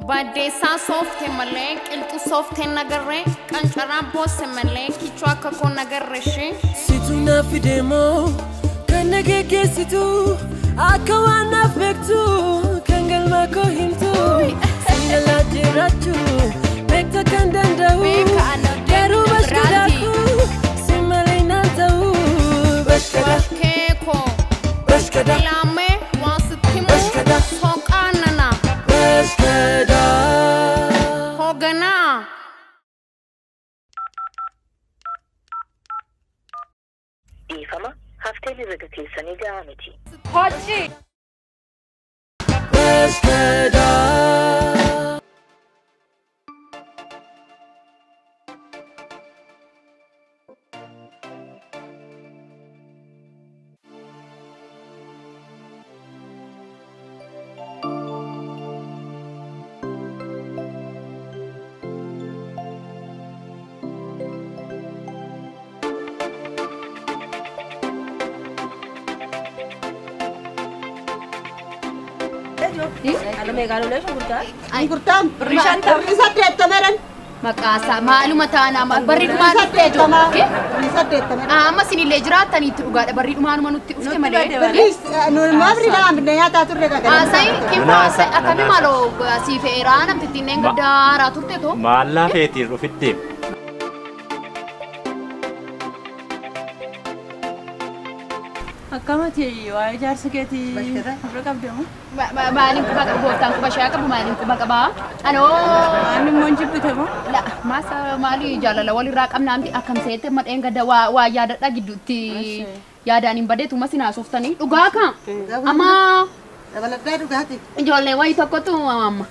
Badeessaa soofte malee qilxuu soofte nagarree qancaraa boosse malee kichuu akka koo nagarre ishee. Situ naaf deemoo kan na geggeessitu akka waan naaf beektu kan galma koo himtu singalaa jiraachuu beekta kan danda'u Beeka ana garuu biraati. bashkadaakuu si malee naan ta'u bashkada Keekoo bashkada ilaamee waan sitti himu Bashkada. soqaa nana bashkada. hoogganaa. Dhiifama hafteen herrega keessanii gahaa miti. Hojii. Bashkada. Maqaasaa maaluma taanaa barri dhumaa dhufte ijoollee. Amma isinillee jiraattaniitti dhugaadha barri dhumaanuma nutti dhufte malee. Haasa'ii kimfa haasa'ii akkami maaloo sii fe'eeraa namtittiin neen gaddaaraa turte too. Maallaa feetiin dhufitteef. Akkamati waa'ee ijaarsa keetii ofirra qabda moo? Maaliin quba qaba gooftaan quba shee qabu maaliin quba qabaa? Anoo Waan immoo hin jibbite moo? La maasa maali jaalala walirraa qabnaa miti akkam seete madheen gadda waa yaadadha gidduutti yaadaan hin badeetu mas hinaasoftanii dhugaa ka amma ijoollee wayii tokkotu amma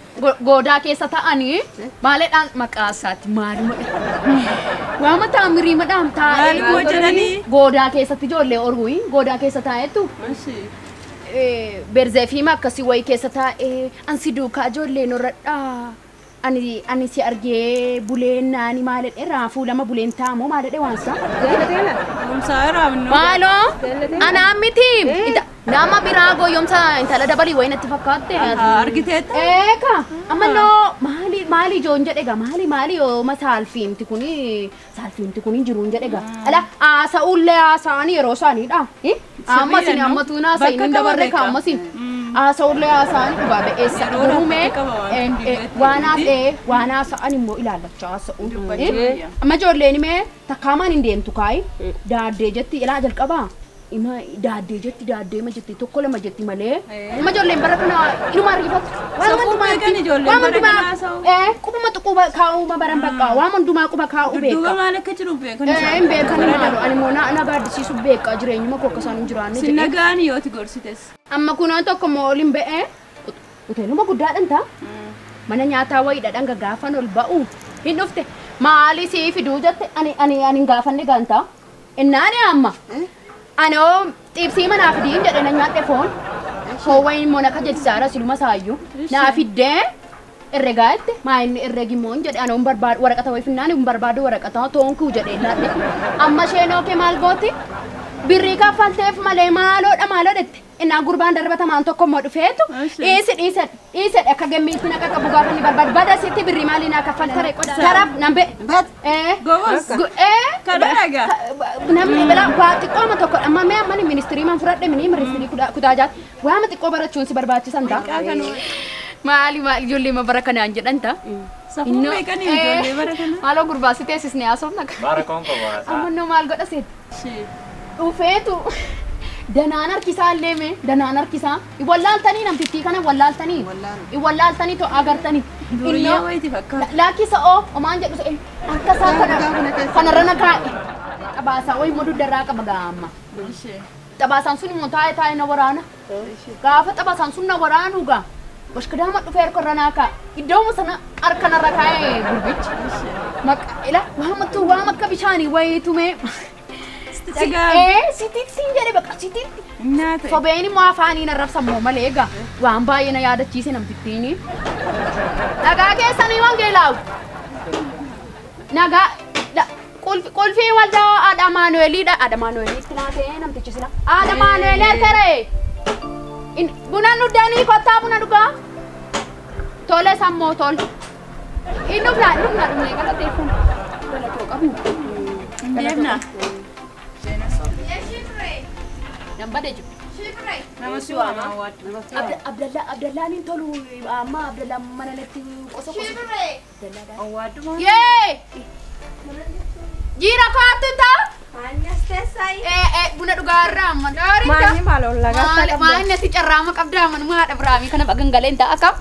goodaa keessa ta'anii maaleedhaan maqaa isaati maaluma waama taamiriimadhaan taa'ee Maaluma jedhanii? Goodaa keessatti ijoollee orguyi goodaa keessa taa'etu berzeefiima akkasii wayii keessa taa'ee ansi duukaa ijoolleen horradhaa ani si argee buleen naani maaledhe raafuu lama buleen taamoo maaledhe waansa Goomsaa raabnu. maaloo anaa miti nama biraa goyyomsa intala dabalii wayii natti fakkaatte Argiteetta? Eeka ammaloo maali maali ijoon jedhe gaa maali maali yooma saalfiimti kuni saalfiimti kuni jiruun jedhe gaa ala haasa'ullee haasa'anii yeroo isaaniidha amma isin Sirriidha, amma tuun haasa'in Bakka hin qaba dabarre beeka. ka amma isin haasa'ullee haasa'anii dhugaa ba'eessa Yeroo garuu mee rakkate qaba waan hundi irratti. waan haasa'ee waan haasa'an immoo ilaallachaa haasa'u Dubbachuu wayya. Amma ijoolleen mee takkaamaan hin deemtu kaayi daaddee jetti ilaa jalqabaa ima daaddee jetti daaddee ma jetti tokko lama jetti malee amma ijoolleen bara kana inuma ariifatu waan Safuu hundumaa beekan ijoolleen waan bara hundumaa kana haasa'u. Qubuma tuquu kaa'uma baran bakka waan hundumaa quba kaa'uu Dudduuba beeka. maal akka jiru beekan Hin beekan maalo ani immoo na gaaddisiisu beeka jireenyuma koo akka isaan hin jiraanne Sin jedhee. nagaan yooti gorsites. Amma kunoo tokko immoo oliin ba'ee uteenuma guddaadhan ta'a. Mana nyaataa wayiidha dhanga gaafan ol ba'u hin dhufte maali sii fiduu jette ani ani ani hin gaafanne gaantaa innaani amma ani oo xiibsii manaa fidiin jedhe na nyaadhe foon foon wayiin immoo na kajechisaara siluma saayyuu naa fiddee herregaa jette maa inni herregi immoo hin jedhe ani hin barbaadu waraqata wayii finnaan hin barbaadu waraqata toonkuu jedhe laadhe amma isheen ookee maal gooti birrii kaffalteef malee maaloodha maaloo jette innaan gurbaan darbatamaan tokko immoo dhufeetu dhiisi dhiise dhiise akka gemmiitti naqa qabu gaafa inni barbaadu bada sitti birrii maalii naa kaffaltare taraf nan be Gobos. Kana dhagaa. Namni bila waa xiqqooma tokko amma mee amma ministirii man fudhadhe mini ministirii kutaa jaati waama xiqqoo barachuun si barbaachisan ta'a. Maali maali ijoollee ma bara kanaan jedhan ta'a. Safuu beekan ijoollee bara kana. Maaloo gurbaa si teessisnee haasofna. Bara koon qaba. Amma innoo maal godha seeti? Dhufeetu danaan harkisaa illee mee danaan harkisaa wallaaltanii namtittii kana wallaaltanii wallaaltanii to agartanii. Duriyyee wayiiti fakkaata. Laakkisa oo omaan jedhu se'e akka isaa kana kanarra na kaa'e. Xabaasaa wayii immoo dugdarraa qaba gaamma. Xabaasaan sun immoo taa'ee taa'ee na waraana. Gaafa xabaasaan sun na waraanu gaa bashkadaama dhufee harka irra naa kaa'a. Iddooma sana harka narra kaa'e gurbichi. Maqa ila waamatu waam akka bishaanii wayiitu mee. Sititti siin jedhe bakka sititti. Nyaata. Sobeen immoo afaaniin arrabsammoo malee egaa waan baay'ee na yaadachiise namtittiin. Dhagaa keessanii wangeelaawu. Nagaa qulfii waldaa Haadha Maanu'eeliidha. Haadha Maanu'eeliitti naa ta'ee namtichi sila. Haadha Maanu'eelii harka ree. Buna dhuddanii kottaa buna dhugaa. Tole sammoo tole. Inni dhufnaa dhufnee galateeffanna. Galatoo qabnu. Deemna. Nan bade jiru. Nama si waama waaddu. Abdallaan hin tolu amma Abdallaan mana natti qoso qoso. Waaddu maa? Yee! Jira kootu ta'a? Buna dhugaarraa amma Maanni maal ollaa Maal maal natti carraama qabdaa manuma haadha Biraamii kana bagangaleen ta'a akkam?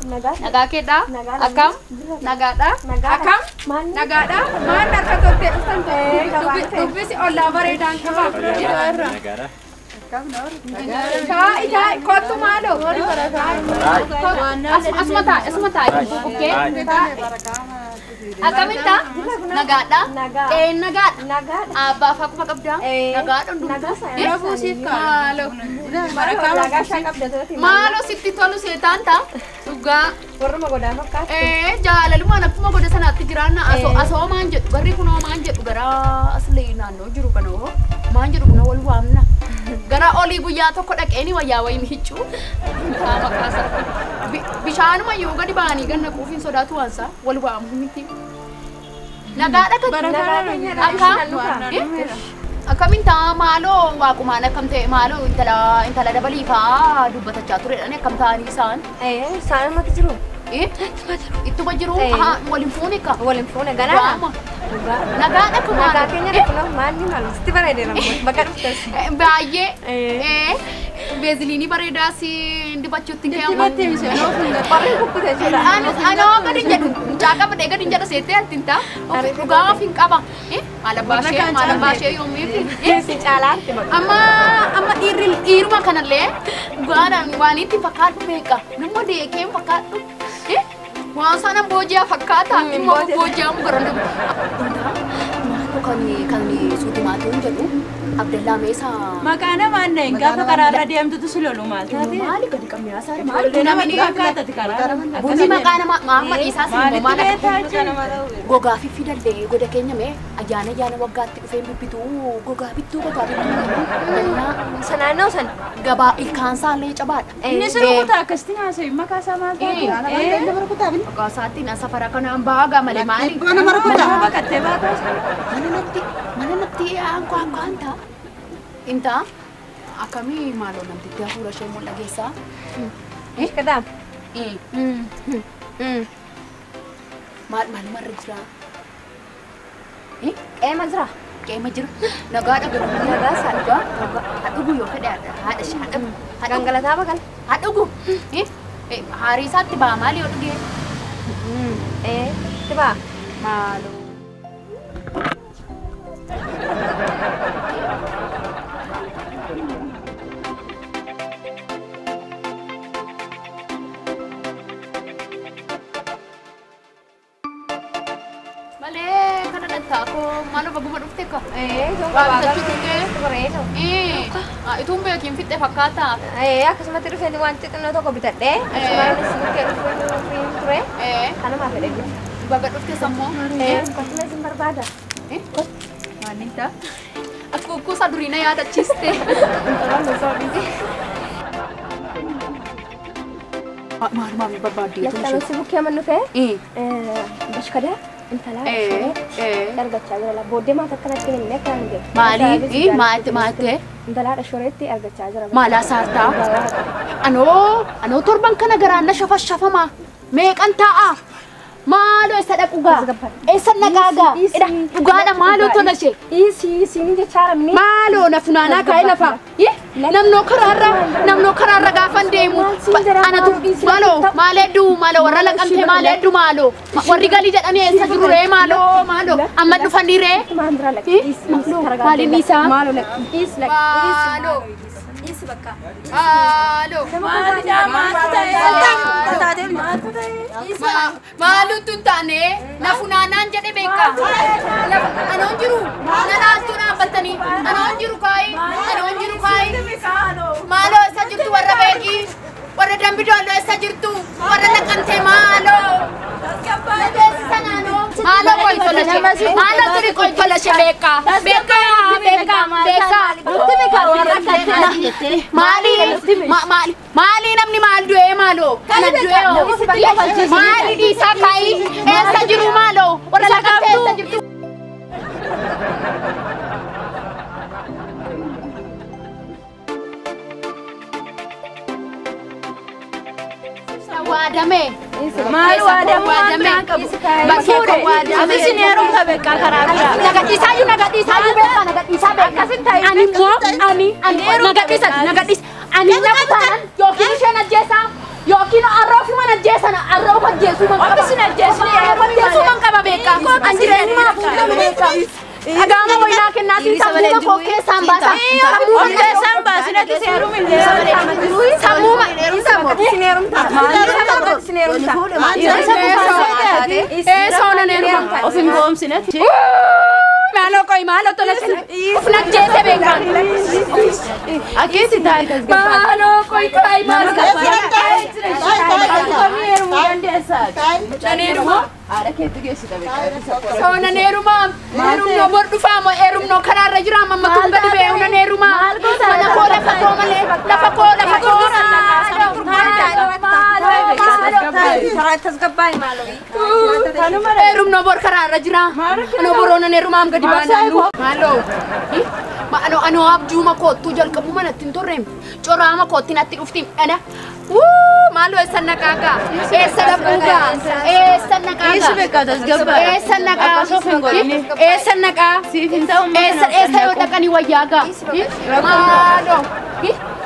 Nagaa keedhaa? Akkam? Nagaadhaa? Akkam? Nagaadhaa? Maal harka toltee dhuftan dubbisi ollaa bareedaan qaba. Nagaadha. Taa'i taa'i kottu maaloo. Asuma taa'i asuma taa'i. Okee. Akkamiin ta'a? Nagaadhaa? Ee nagaadha. Abbaa fa'aa kuma qabdaa? Nagaadha hundumtuu. Maaloo. Maaloo sitti tolu seetaan ta'a? Dhugaa. Warruma godaa fakkaatu. Jaalalumaan akkuma goda sanaatti jiraanna asoo maan jedhu garri kunoo maan jedhu gara aslee naannoo jiru kanoo maan jedhu kunoo wal waamna. Gara olii guyyaa tokko dhaqeeni wayyaa wayii mihiccuu. Taa maqaa isaa. Bishaanuma yoo gadi ba'anii ganna quufiin sodaatu waansaa wal waamu miti. Nagaadha kan akkamiin ta'a maaloo waaqumaan akkam ta'e maaloo intala dabalii fa'aa dubbatachaa turedhaan akkam ta'anii isaan. Isaan mati jiru. Ittuma jiru waliin fuune ka. Waliin fuune ganaadha. Nagaadha kuma. Nagaa keenya dhufna maalni maal sitti bareedeera bakka dhuftes. Baay'ee. Beeziliinii bareedaa si dibachuutti kee amma. Dibattee miseenoo fuula. Barree kukkutee jira. Anoo gadi hin jedhu mucaa qabadhee gadi hin jedha seettee ati hin ta'a. Dhugaa of hin qaba. Maal abbaa ishee yoomii fi. Si caalaatti maqaa. Amma amma dhiirri dhiiruma kanallee dhugaadhaan waan itti fakkaadhu beeka. Nama deekee fakkaadhu. Waan sana booji'a fakkaata. Immoo booji'amu gara nama. Maaloo kan suutumaatu hin jedhu Abdallaa Meesaa. Maqaa namaa hin gaafa karaarra deemtutu si lolu maal taate? Maali gadi qabni haasaa Maali namni fakkaatati karaarra. Bunni maqaa namaa maamma dhiisaa si immoo maal Maalitti akka beektaa gogaa fi fidallee goda keenya mee ayyaana ayyaana waggaatti dhufee bibbituu gogaa bittuu gogaa bittuu. Sanaannoo sana. Gabaa ilkaan isaallee cabaadha. Inni si rukutaa akkasitti haasa'e maqaa isaa maal taate? Maqaa isaatiin an safara kanaan baagaa malee maali? Nama baqattee baataa. Mana natti aankoo aankoo anta. Inta akkamii maaloo namtitti hafuura ishee mul'a geessaa? Kadaam. Maal maaluma irra jira? Qeema jira. Qeema jira. Nagaadha garuu. Nagaa isaa dhugaa. Haa dhugu yoo fedhe haadha ishee haa dhugu. Gangalataa baqal. Haa dhugu. Haarii isaatti ba'a maali yoo dhugee? Itti ba'a. Maaloo. Malee kana dhantaa koo maaloo baguma dhufte ka? Waa bitachuu turtee? Bareedu. Ituun beekiin fixxe fakkaata. Akkasumatti dhufeen waan xixinnoo tokko bitadhee akkasumas bukkee dhufee ture. Kanumaa fedhe dhufe. Baga dhufte sammoo. Akkasuma isin barbaada. Maaliin ta'a? Akka kuusaa durii na yaadachiiste. Maal maal barbaadde? Lakkaa'insi bukkee amma dhufee bashkadaa intala argachaa jira. Booddee maata akkanatti hin himne kan jedhu. Maali? Maal maal Intala shoreetti argachaa jira. Maalaa saartaa? Anoo torban kana garaan na shafashafama. Meeqan taa'a? Maaloo eessa dhaqu gaa? Eessa naqaa gaa? Dhugaadha maaloo tola ishee? Dhiisii ni jechaa ramni. Maaloo na funaanaa kaa'ee lafa. Namnoo karaarra gaafan deemu. Anatu maaloo maal hedduu maaloo warra laqamtee maal hedduu maaloo warri galii jedhanii eessa jiru ree maaloo maaloo amma dhufanii ree. Maaliin isaa? Maaloo dhiisi Maaloo. Dhiisi bakka. Maaloo. Maaluutu hin taane na funaanaan jedhe beeka. Anoon jiru na laaltuu dhaabbatanii anoon jiru kaayi anoon jiru kaayi. Maaloo eessa jirtu warra beekii warra dambidolloo eessa jirtu warra laqamtee maaloo. Maaloo qoy tola ishee. Maaloo turi qoy tola ishee beekaa. Beekaa beekaa beekaa. Nutti beekaa warra akkatti. Maali maali maali namni maal du'ee maaloo? Kana du'ee maali dhiisaa kaayi eessa jiru maaloo? Warra lakkaa'e eessa jirtu? Waadame. Maal waadamu waan qabu. Bakkee waadame. Abisin heerumta beekaa karaa biraa. Nagadhiisaayyuu nagadhiisaayyuu beekaa nagadhiisaa beekaa. Ani immoo ani ani nagadhiisa nagadhiisa. Ani nama taanaan yookiin isheen ajjeesaa yookiin arra ofumaan ajjeesan arra of ajjeesuu man qaba. Ofisin ajjeesuu ajjeesuu man qaba beekaa. An jireenyumaa fuudhame beekaa. Dhagaama waynaa kennaatiin sammuu koo keessaan baasa. Sammuu keessaan baasina ati heerumillee. Sammuu Soona neeruma. Of hin goomsinati. Maaloo qoy maaloo tola of najjeese beekaa. Akkeetti taa'e tasgabbaa. Maaloo qoy kaayi maaloo. Heerumuu dandeessaa. Naneeruma. Haadha keetti geessita beekaa. Soona neeruma. Heerumnoo bor dhufaamo heerumnoo karaarra jira amma tun gadi beeku naneeruma. Mana koo lafa koo malee lafa koo lafa koo. Heerumnoo bor karaarra jira. Anoo boroo naneerumaam gadi baanaanu. Maaloo. Anoo anoo abjuuma koottuu jalqabu manatti hin turreem. Coraama kootti natti dhufti. Ana. Maaloo eessa naqaagaa? Eessa dhaquugaa? Eessa naqaagaa? Eessi beekaa tasgabbaa. Eessa naqaa? Akkas of hin godhini. Eessa naqaa? Siif hin ta'u Eessa eessa yoo dhaqanii wayyaagaa? Maaloo.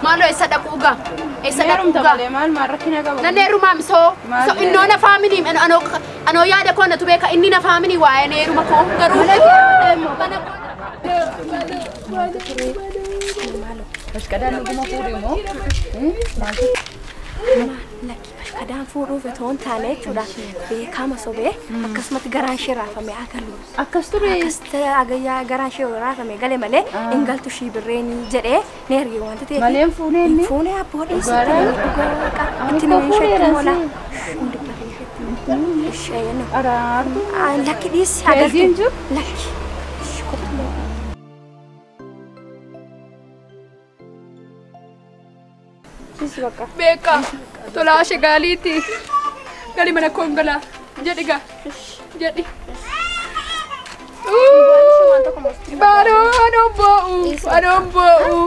Maaloo eessa dhaquugaa? Eessa Heerumta dhaquugaa? malee maal maal rakkina qaba? Nan heerumaam soo so innoo na faamilii anoo anoo yaada koo natu beeka inni na faamilii waa'ee heeruma koo garuu. Mana kee yoo ta'e immoo. Mana koo. Bashqadaan dhuguma fuudhe immoo. Lakki bashqadaan fuudhuuf otoo hin taane jechuudha. Beekama sobee akkasumatti garaan ishee raafame agalu. Akkas ture. Akkas ta'e garaan ishee raafame gale malee hin galtu ishii birreen jedhee ni erge wanta ta'eef. Malee hin fuune inni? Fuune abboo dhiisi. Dhugaadha? Dhugaa itti Ani nuyi koo isheetti fuudheera moola. si. Hin dubbatin isheetti. Ishee Araartu. Lakki dhiisi Keeziin jiru? Lakki. Beekaa tolaa ishee gaaliitti gali mana koon galaa jedhi gaa jedhi. Baanoo anoon boo'u anoon boo'u.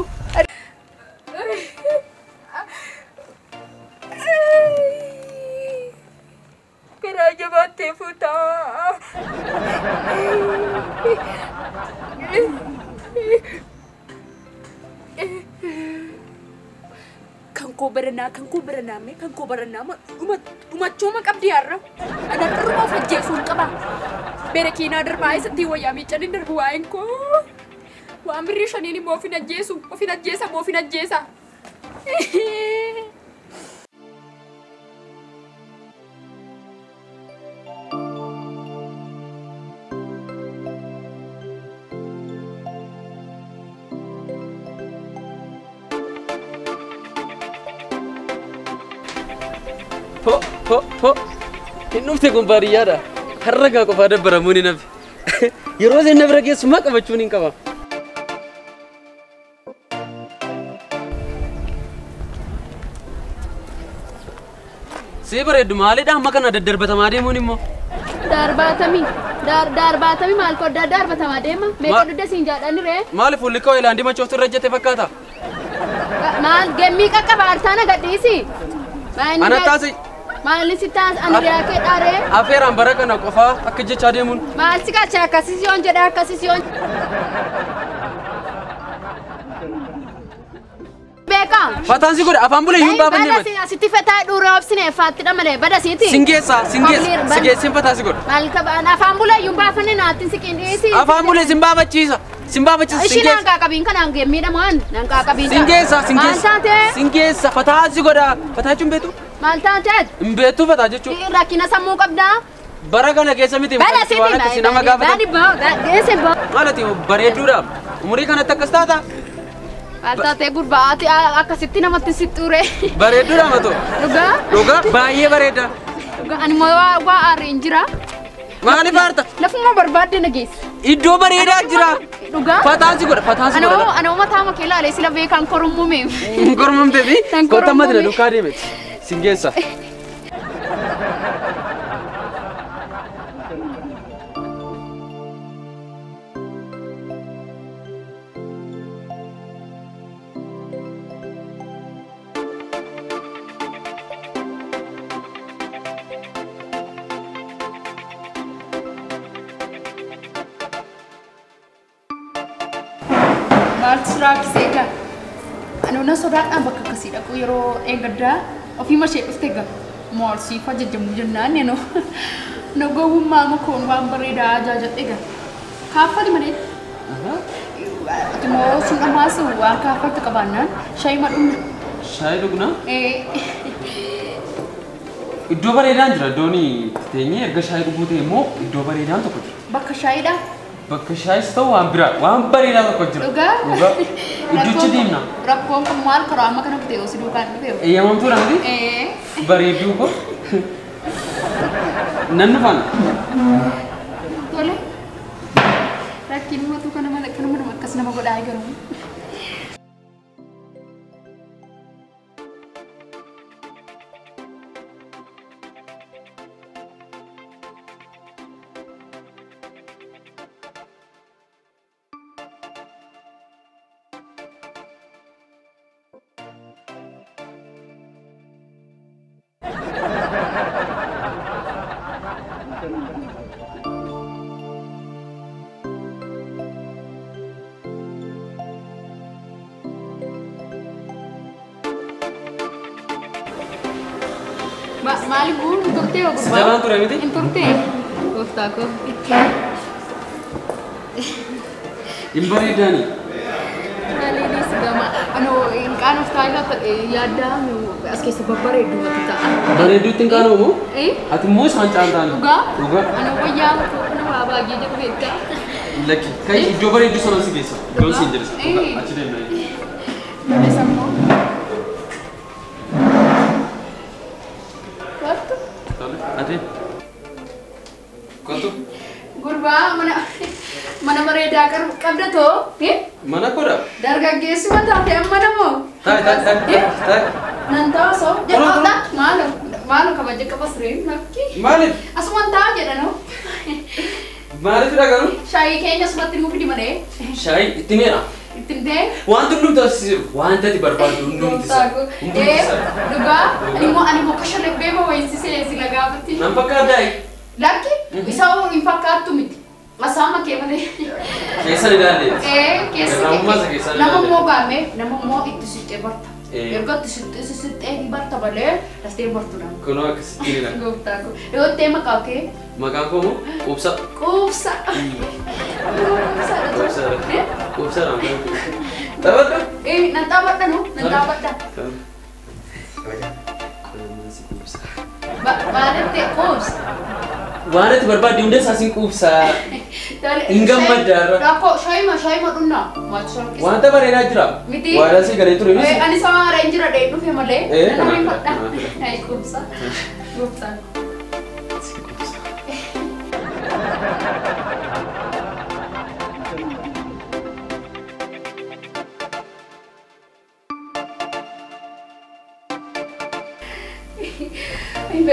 Karaa jabaattee fuutaa. Kan koo baranaa kan koo baranaa mee kan koo baranaa dhumachuuma qabdi har'a. Ana dhurma of ajjeesuu hin qaba. Berekiinaa darbaa isatti wayyaa miicanii darbu waa'een koo. Waan birrii shaniin immoo of hin ajjeesu of hin ajjeesa moo of hin ajjeesa. Po po po. Hin dhufte kun baadiyyaadha. Har'a gaa qofaa dabbaramuun hin hafe. Yeroo isheen na bira geessu maa qabachuun hin qaba. See bareeddu maalidha amma kana daddarbatamaa deemuun immoo? Darbaatamii darbaatamii maal koddaa darbatamaa deema meeqa dugda siin jaadhani ree? Maali fuulli koo ilaandii machooftu irra ejjete fakkaata? Maal gemmii qaqqaba artaana gadhiisi. Ana taasi. Maali si taas ani yaakee dhaaree? Afeeraan bara kana qofaa akka jechaa deemuun. Maal si qacha akkasii yoon jedha akkasii yoon. Beekaa. Fataan si godhe afaan bulee yuun baafannee Bada si asitti fataa dhuura obsine faatti dha malee bada siiti. Singeessa singeessa sigeessin fataa si godhe. Maal qaba afaan bulee yuun baafannee naatti si qindeessi. Afaan bulee sin baafachiisa. Sin baafachiisa Ishii naan qaqqabiin kanaan miidhamaan naan qaqqabiin. Singeessa Maal singeessa. taate? Singeessa fataa si godha. Fataa jechuun beektu? Maal taate? Hin beektu fataa jechuun. Rakkina sammuu qabdaa. Bara kana keessa miti Bada siiti. waan akkasii nama gaafatan. Badi baa geesse baa. Maalati bareedduudha. Umurii kanatti akkas taata? Maal taate gurbaa ati akkasitti namatti si xure. Bareedduudha matoo. Dhugaa? Dhugaa baay'ee bareeda. Dhugaa ani immoo waa aarri hin jira. Maaliif aarta? Lafuma barbaadde na geessi. Iddoo bareedaa jira. Dhugaa? Fataan si godha, fataan si godha. Anoo mataa makee ilaalee sila beekaan korommume. Koromumte fi Tan kottaa madina korommume. duukaa deemeti. Sin geessa. Maaltu suuraa akkasii egaa? Ani na sodaadhaan bakka akkasii dhaqu yeroo eeggaddaa ofiima ishee dhufte egaa moorsiif ajajamuu jennaan neno na gowwummaa makoon waan bareedaa ajaajadhe egaa kaaffali malee. Ati immoo sun ammaas waan kaaffaltu qabaannaan shaayii ma dhugna. Shaayii dhugnaa? Ee. Iddoo bareedaan jira. Iddoon itti teenyee erga shaayii dhuguu ta'e immoo iddoo bareedaan tokko jira. Bakka shaayiidhaa? Bakka shaayis ta'u waan biraa waan bareedaa tokko jira. Dhugaa? Dhugaa. Iddicha deemna. Rakkoon kun maal karaa amma kana kutee osoo duukaan dhufee? Eeyyamamtuudha miti? Ee. Bareedduu koo. Nan dhufaan. Tole. Rakkiin mootuu kana mana kanuma akkas nama godhaa garuu. Maali kun turtee oo gurbaa? Jalaan ture miti? Hin turtee. Gooftaa koo. Hin bareedaani. Maaliinis gama. Anoo hin qaanoftaa yaaddaa as keessa babbareeddu mati ta'a. Bareedduutti hin qaanomu? Eh? Ati immoo isaan caaltaani. Dhugaa? Dhugaa. Anoo wayyaa kana waa baay'ee jedhu beektaa. Lakki kan iddoo bareedduu sana si geessa. Iddoon siin jedhe. Eh. Achi deemna. Tole sammuu. Kottu. Tole ati. Kottu. Gurbaa mana bareedaa qabda too? Mana koodha? Dargaggeessi mataa fi amma namoo? Taa'e taa'e taa'e taa'e. Nan ta'a soo. Jedhaa maalo maalo kabaja qabas ree lakki. Maaliif? Asumaan ta'a jedhanoo. Maaliif dhagaru? Shaayii keenya asumatti nuu fidi malee. Shaayii itti meera. Itti himtee? Wanti hundumti as wanta ati barbaaddu hundumti isaa. Hundumti isaa. Dhugaa ani immoo kashalabee ma wayinsisee si lagaafatti. Nan fakkaata. Lakki isa hin fakkaattu miti. Masaama kee malee. Keessan ilaalee. Keessa Garraamummaa isa keessan nama ilaalee. immoo gaame nama immoo itti siqee barta. Eh. Erga itti siqee ni barta malee laftee bartu nama. Kunoo akkasitti ni ilaala. Gooftaa koo. Yoo ta'e maqaa kee Maqaan koo moo Quubsa. Quubsa. Quubsa. Quubsa. Quubsa dha. Taphadha. Nan taphadha nu nan taphadha. Maalitti quubsa? Waan ati barbaadde hunda isaa siin quubsa. Hin gammadda irra. Rakkoo shaayima shaayima dhunnaa. Maaltu shakkisa? Wanta bareedaa jira. Miti. Waadaa sii galee ture miti. Ani sama hin jira dhee dhufe malee. Eh, Nan ariifadha. kanaaf. Ay quubsa. Quubsa. Siin quubsa.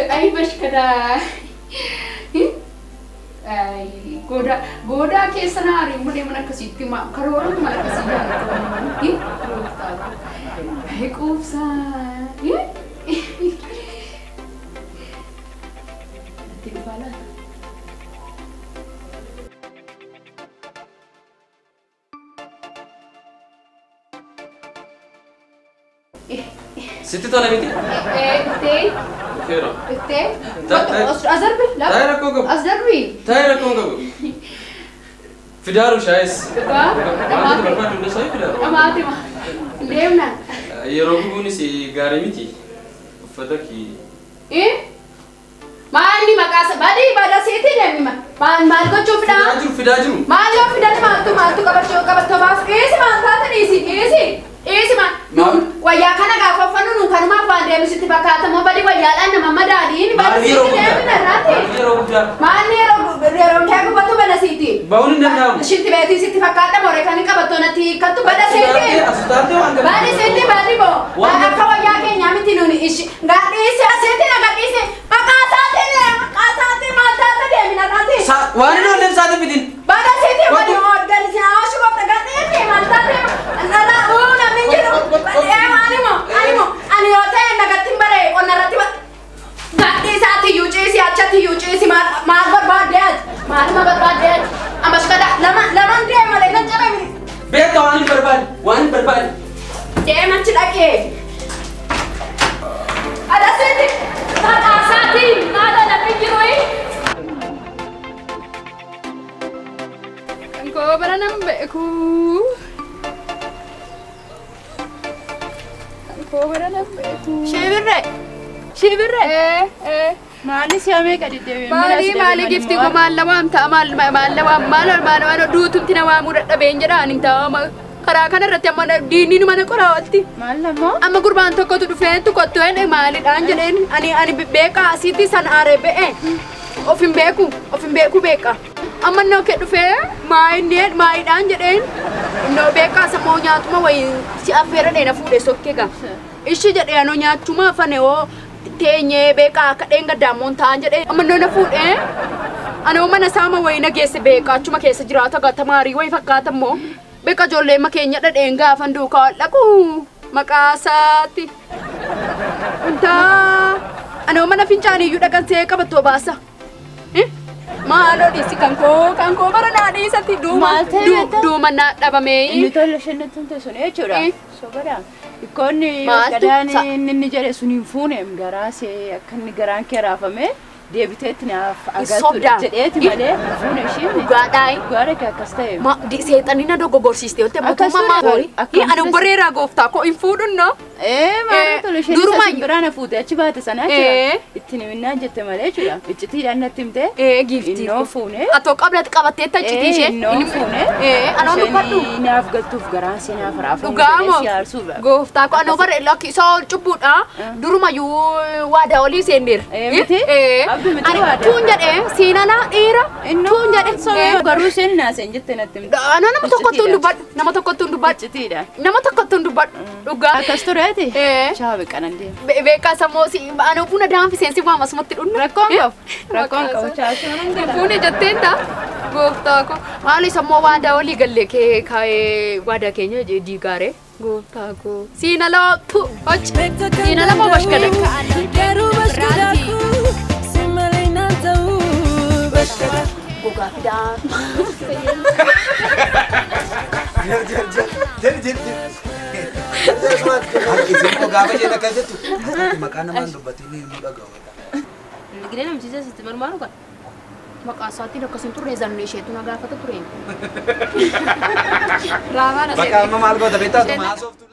Ay bashkada. Ay goda goda keessa na ari'u malee mana akkasiitti karoora mana akkasii jaallatu. Ay quubsa. Natti dhufaa laata? Sitti tola miti? Dhuftee? Dhufeera. Dhuftee? Taa'e. As darbi? Taa'e rakkoo qabu. As darbi? Taa'e rakkoo qabu. Fidaaru shaayis. Dhugaa? Wanta ati barbaaddu hunda isaa fidaaru. Dhamaate ma? Deemna. Yeroo gubuunis gaarii miti. Uffata kee. Maalli maqaa isa badii badasiitii deemi maal maal gochuu fidaa? Fidaa jiru fidaa jiru. Maal yoo fidan maaltu maaltu qabachuu qabattoo baasu dhiisi maal taate dhiisi dhiisi dhiisi maal. Wayyaa kana gaafa uffannu nu kanumaaf waan deemisitti fakkaatamoo badii wayyaadhaan nama madaaliin Maal yeroo badasiitii guddaa? deemi narraati. Maal yeroo guddaa? Maal yeroo Yeroo kee gubatu bana siiti. Ba'uun hin danda'amu. Shinti beetii sitti fakkaata mooree kan hin qabattu natti hiikkattu bada siiti. Asutaarte waan galu. Badi siiti badi boo. Akka wayyaa keenyaa miti nuni ishi. Gadhiisi asitti na gadhiisi. Maqaa isaatiin maqaa isaatiin maal taate deemina irratti. Waan hin oolleef isaatiin fitin. Bada siiti badi galisi awaashi goofta gadhiisi maal taate nana uu namni jiru. Animo animo ani yoo ta'e nagatti hin baree qonna irratti gadhiisaati iyyuu ciisi achatti iyyuu ciisi maal barbaadde ati maaluma barbaadde ati ammas kada lama lamaan deema malee kan cabe miti. Beektaa waan hin barbaade waan hin barbaade. Deemachi dhaqee. Adasiiti maqaa maala namni jiru. Koo bara nam beeku. Koo bara nam beeku. Shibirree. Shibirree. Maali si amee gadi deebi'ee? Maali maali gifti ko maal lamaam ta'a maal maal lamaam maal maal maal duutumti na waamuu dadhabeen jedha ani ta'a karaa kana irratti amma diinni nu mana qoraawatti. Maal lamoo? Amma gurbaan tokkotu dhufeen tuqottu maalidhaan jedheen ani ani beekaa asitti san aaree be'e of hin beeku beeka. Amma innoo kee dhufee maayinneen maayidhaan jedheen innoo beekaa sammuu nyaatuma wayii si affeera dheena fuudhee sokkee gaa. Ishi jedhee anoo nyaachuma afane hoo teenyee beekaa akka dheenga daammoon ta'an jedhee amma innoo na fuudhee anoo mana saama wayii na geesse beekaa achuma keessa jiraata gaa tamaarii wayii fakkaata immoo beekaa ijoollee makeenya dhadheen gaafan duukaa dhaqu maqaa isaatti. Intaa anoo mana fincaaniyyuu dhaqansee qabattoo baasa. Maaloo dhiisi kan koo bara naa dhiisatti duuma naa dhabamee. Inni tola isheen tumte sun jechuudha. Sobadha. Ikkoonni gadaan inni jedhe sun hin fuuneem garaa see akka inni garaan kee raafame deebiteetti naaf agartu jedheeti malee hin fuune isheen. Dhugaadhaa. Dhugaadha kee akkas ta'e. Ma seexanni na dogoggorsiiste yoo ta'e mootummaa maal? Ani bareeraa gooftaa koo hin fuudhunno. Maaloo tola isheen isa simbiraan na fuute achi baate sana jechuudha. Ittiin himinnaan jette malee jechuudha. Iccitiidhaan natti himte. Giiftii. Innoo fuune. Atoo qabattee iccitii ishee. Innoo fuune. Anoo dubbadhu. Isheen naaf galtuuf garaan see naaf raafamu Dhugaamo. jedhee si aarsuudha. Gooftaa koo anoo bare lakki isaa cubbuudha. Durumayyuu waadaa olii seenneera. Miti? Abduu miti Ani waadaa. tuun jedhee siinana dhiira. Tuun jedhee. Garuu isheen naaseen jette natti himte. Anoo nama tokkottuu hin dubbadhu. Nama tokkottuu hin dubbadhu. Iccitiidhaan. Nama tokkottuu hin dubbadhu. Dhugaa. Akkas tureeti? Chaa beekan deema. Beekaa sammuu si anoo buna danfiseen si waama asumatti dhunna. Rakkoon qabu. Rakkoon qabu. Chaa shoonan gala. Fuune jetteen ta'a. Gooftaa koo. Maali sammuu waadaa olii gallee kee kaa'ee waadaa keenya diigaaree. Gooftaa koo. Siina lama hoji. Siina lama bashkada. Garuu bashkadaakuu si malee naan ta'uu bashkada. Gogaa fidaa. Jel. Isin gaafa isheen akkas jettu maqaa namaan dubbatiin ni dhaga'u. Gilee namticha sitti marmaaru kan. Maqaa isaatiin akkas hin turre zanne isheetu na gaafata tureen. Raamaan Bakka amma maal goota beektaa? Haasoftu.